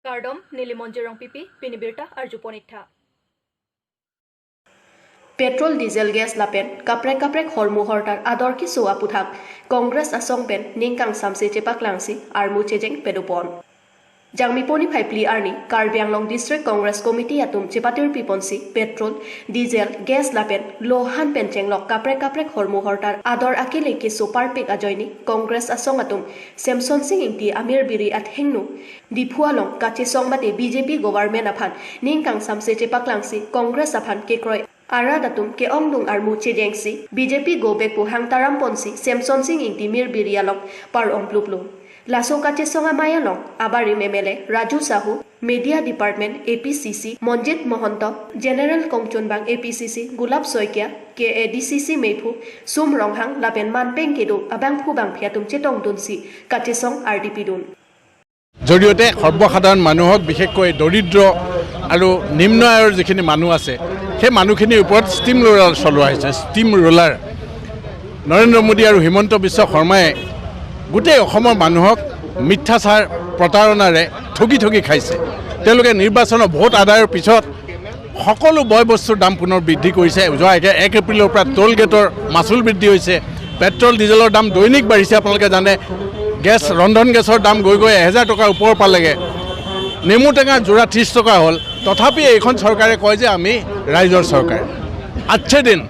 Kardom Nilimonjerong pipi Pinibirta Arjuponitha. Petrol diesel gas lapen kaprek kaprek hormu hortar ador ki soa puthak Congress asong pen ningkang samse chepak langsi armu chejeng pedupon. Jangmiponi phaipli arni Karbi Anglong District Congress Committee atum chepatir piponsi petrol diesel gas lapen lohan penchenglok kaprek kaprek hormu hortar ador akile ki super pik ajoini Congress asong atum Samson Singh ingti Amir Biri at hengnu Diphualong Kachisong mate BJP government aphan ningkang samse chepak langsi Congress aphan kekroi Aradatum ke onglung armu chejengsi BJP go back pu hangtaram ponsi Samson Singh ingti Mir Birialong par ong pluplu Laso Kachisonga Mayalong Abari Memele Raju Sahu Media Department APCC Manjit Mahanta General Kongchunbang APCC Gulab Saikia KADCC Meifu Sum Ronghang Lapen Manpeng Kedu Abang Phubang Phiatum Chetong Dunsi Kachisong RDP Dun জৰিয়তে সৰ্বসাধাৰণ মানুহক বিশেষকৈ দৰিদ্ৰ আৰু নিম্ন আয়ৰ যিখিনি মানুহ আছে সেই মানুহখিনিৰ ওপৰত ষ্টিম ৰোলাৰ চলোৱা হৈছে। ষ্টিম ৰোলাৰ নৰেন্দ্ৰ মোদী আৰু হিমন্ত বিশ্ব শৰ্মাই গোটেই অসমৰ মানুহক মিথ্যাচাৰ প্ৰতাৰণাৰে ঠগি ঠগি খাইছে। তেওঁলোকে নিৰ্বাচনৰ ভোট আদায়ৰ পিছত সকলো বয় বস্তুৰ দাম পুনৰ বৃদ্ধি কৰিছে। যোৱা 1 এপ্ৰিলৰ পৰা টোল গেটৰ মাচুল বৃদ্ধি হৈছে, পেট্ৰল ডিজেলৰ দাম দৈনিক বাঢ়িছে, আপোনালোকে জানে। গেছ ৰন্ধন গেছৰ দাম গৈ গৈ 1000 টকাৰ ওপৰ পালেগৈ, নেমু টেঙাৰ যোৰা 30 টকা হ'ল। তথাপি এইখন চৰকাৰে কয় যে আমি ৰাইজৰ চৰকাৰ। আচ্ছে দিন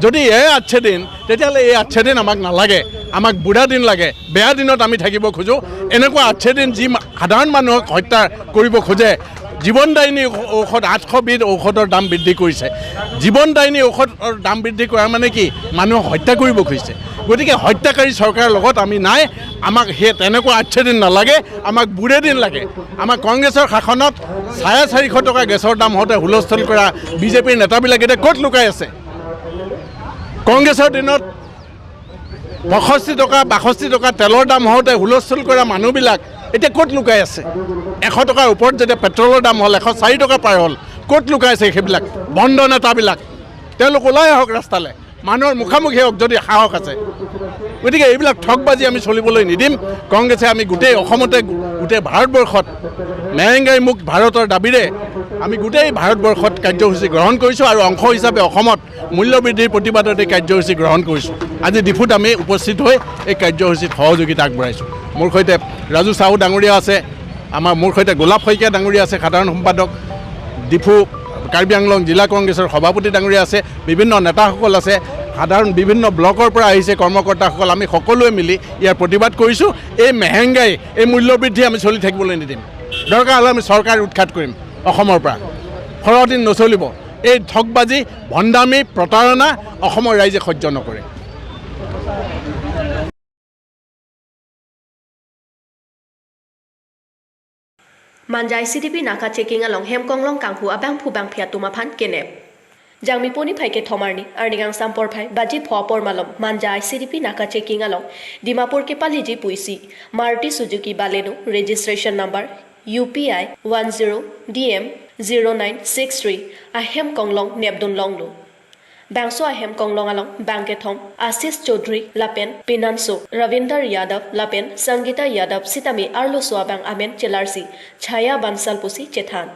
যদি এই আচ্ছে দিন, তেতিয়াহ'লে এই আচ্ছে দিন আমাক নালাগে, আমাক বুঢ়া দিন লাগে, বেয়া দিনত আমি থাকিব খোজোঁ। এনেকুৱা আচ্ছে দিন যি সাধাৰণ মানুহক হত্যা কৰিব খোজে। জীৱনদায়িনী ঔষধ 800বিধ ঔষধৰ দাম বৃদ্ধি কৰিছে। জীৱনদায়িনী ঔষধৰ দাম বৃদ্ধি কৰাৰ মানে কি? মানুহক হত্যা কৰিব খুজিছে। গতিকে হত্যাকাৰী চৰকাৰৰ লগত আমি নাই। আমাক সেই তেনেকুৱা আচ্ছে দিন নালাগে, আমাক বুঢ়ে দিন লাগে। আমাক কংগ্ৰেছৰ শাসনত 450 টকা গেছৰ দাম হওঁতে হুলস্থুল কৰা বিজেপিৰ নেতাবিলাক এতিয়া ক'ত লুকাই আছে? কংগ্ৰেছৰ দিনত 65 টকা 62 টকা তেলৰ দাম হওঁতে হুলস্থুল কৰা মানুহবিলাক এতিয়া ক'ত লুকাই আছে? 100 টকাৰ ওপৰত যেতিয়া পেট্ৰলৰ দাম হ'ল, 104 টকা পাৰ হ'ল, ক'ত লুকাই আছে সেইবিলাক বন্ধ নেতাবিলাক? তেওঁলোক ওলাই আহক ৰাস্তালৈ, মানুহৰ মুখামুখি হওক যদি সাহস আছে। গতিকে এইবিলাক ঠগবাজি আমি চলিবলৈ নিদিম। কংগ্ৰেছে আমি গোটেই অসমতে গোটেই ভাৰতবৰ্ষত মেহেংগাই মুক্ত ভাৰতৰ দাবীৰে আমি গোটেই ভাৰতবৰ্ষত কাৰ্যসূচী গ্ৰহণ কৰিছোঁ আৰু অংশ হিচাপে অসমত মূল্যবৃদ্ধিৰ প্ৰতিবাদত এই কাৰ্যসূচী গ্ৰহণ কৰিছোঁ। আজি ডিফুত আমি উপস্থিত হৈ এই কাৰ্যসূচীত সহযোগিতা আগবঢ়াইছোঁ। মোৰ সৈতে ৰাজু চাহু ডাঙৰীয়া আছে, মোৰ সৈতে গোলাপ শইকীয়া ডাঙৰীয়া আছে, সাধাৰণ সম্পাদক, ডিফু কাৰ্বি আংলং জিলা কংগ্ৰেছৰ সভাপতি ডাঙৰীয়া আছে, বিভিন্ন নেতাসকল আছে, সাধাৰণ বিভিন্ন ব্লকৰ পৰা আহিছে কৰ্মকৰ্তাসকল। আমি সকলোৱে মিলি ইয়াৰ প্ৰতিবাদ কৰিছোঁ। এই মেহেংগাই, এই মূল্যবৃদ্ধি আমি চলি থাকিবলৈ নিদিম। দৰকাৰ হ'লে আমি চৰকাৰ উৎখাত কৰিম অসমৰ পৰা। সৰহদিন নচলিব এই ঠগবাজি, ভণ্ডামি, প্ৰতাৰণা অসমৰ ৰাইজে সহ্য নকৰে। Manja ICDP naka checking along Hemkonglong kanghu abang phubang phiatuma phan kenep. Jangmiponi phaike thomarni arnigang sampor phai baji phopor malom Manja ICDP naka checking along Dimapur ke paliji puisi Maruti Suzuki Baleno registration number UPI 10 DM 0963 ahem konglong nepdun longlu. Bangso ahem konglong along bangkethom Ashish Chaudhary lapen Pinanso Ravinder Yadav lapen Sangeeta Yadav sitami arlo soabang amen chelarsi Chhaya Bansal pusi chethan.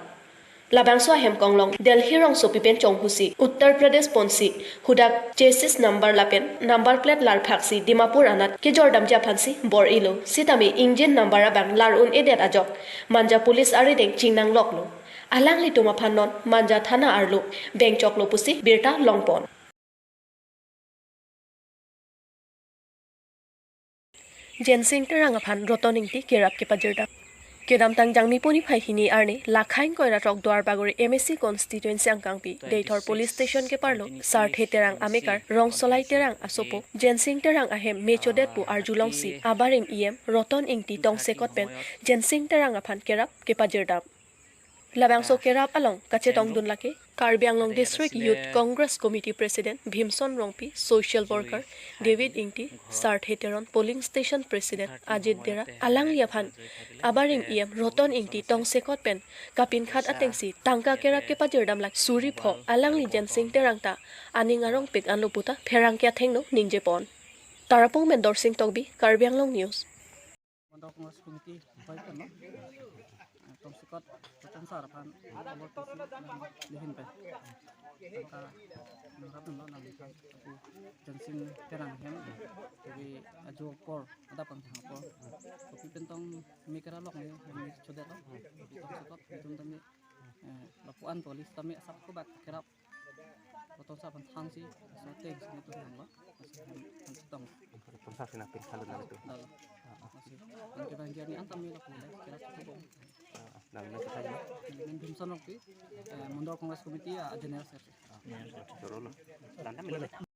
Labangso ahem konglong Delhi rong sopipen chonghusi Uttar Pradesh ponsi hudak chassis number lapen number plate lar phaksi Dimapur anat kejordam japansi bor ilo sitami engine number abang lar un edet ajok Manja police arideng chingnang loklo. Alang li tuma phanon Manja thana arlo bengchok lo pusi birta longpon. Jensing terang phan rotoningti kerap ke pajirda. Kedamtang jangmiponi phaihini arne lakhaing koira tok duar bagori MSC constituency angkangpi Deithor police station ke parlo sarthe terang amekar rongsolai terang asopo jensing terang ahem mechodet pu arjulongsi abarim em roton ingti tongsekot pen jensing terang aphan kerap ke pajirda. Labangso kerap along kachetong dun lake Karbi Anglong District Youth Congress Committee President Bhimson Rongpi, Social Worker David Ingti, Sarthe Teron Polling Station President Ajit Dera, Alang Liaphan, Abaring EM Roton Ingti Tongsekot Pen, Kapin Khat Atengsi, Tangka Kerap ke Pajirdam lak Suri Pho, Alang Li Jensing Terangta, Aning Arong Pik Anluputa, Pherangkya Thengno Ningjepon. Tarapong Mendor Singh Tokbi, Karbi Anglong News. Tongsikot tong sar pan lihin pe ka ngrap no nang aku jensing terang hem tapi ajo por ada pang thang por kopi pentong mikra lok ni mi choda lo tongsikot tum tami lapuan tolis tami asap ko bak kerap potong sa pantang si so teng sini tu hang lo tong tong sa sinapin salun na itu masih ang kebahagiaan ni antam ni lapu kerap tu bong namin sa kanya min Bhimson rokpi Mondor Congress Committee general secretary sorolo tanda mi.